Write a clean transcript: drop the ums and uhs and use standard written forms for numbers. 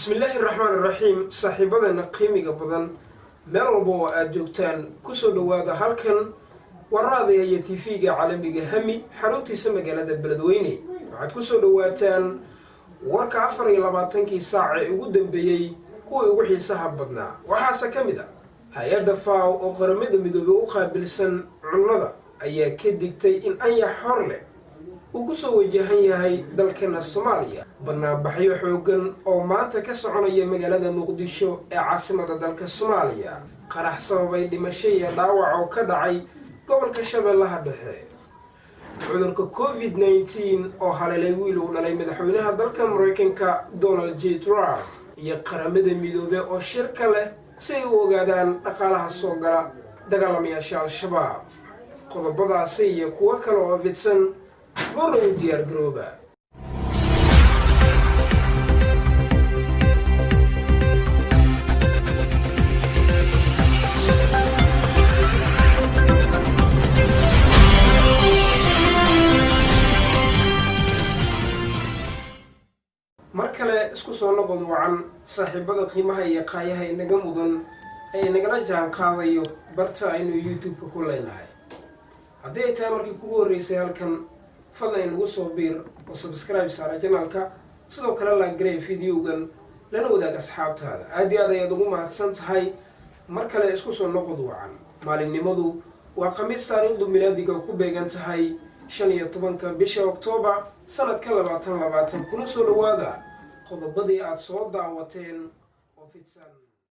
Bismillaahi raxmaan raxiim. Saaxiibadana qiimiga badan, meel walba oo aada joogtaan, kusoo dhawaada halkan warraadaya iyo TV-ga caalamiga Hami, xaruntiisa magaalada Beledweyne. Waxaad kusoo dhawaataan warka 24-kii saac ee ugu dambeeyey, kuwii ugu xiisaha badnaa. Waxaase ka mid a hay-adda FAO oo Qaramada Midoobey u qaabilsan cunnada ayaa ka digtay in anyax hor leh uu kusoo wajahan yahay dalkana Soomaaliya. Banaanbaxyo xoogan oo maanta ka soconaya magaalada Muqdisho ee caasimada dalka Soomaaliya. Qarax sababay dhimasho iyo dhaawac oo ka dhacay gobolka Shabeellaha Dhexe. Cudurka COVID-19 oo haleelay wiil uu dhalay madaxweynaha dalka Maraykanka Donald J Trump. Iyo Qaramada Midoobe oo shirka leh si ay u ogaadaan dhaqaalaha soo gala dagaalamayaasha Al-Shabaab. Qodobadaasi iyo kuwo kale oo fidsan goorna u diyaar garooba. Mar kale isku soo noqod wacan, saaxiibada qiimaha iyo qaayaha inaga mudan ee inagala jaan qaadayo barta aynu YouTube-ka ku leenahay. Haddii ay tahay markii kugu horreysay halkan, fadlan inagu soo biir oo subscribe saara channel-ka. Sidoo kale like garee video-gan, lana wadaag asxaabtaada. Aad iyo aad ayaad ugu mahadsan tahay. Mar kale isku soo noqod wacan. Maalinnimadu waa Khamiis, taariikhdu milaadiga ku beegan tahay 15-ka bisha Oktoobar, sanadka 2020. Kuna soo dhawaada qodobadii aada soo daawateen oo fidsan.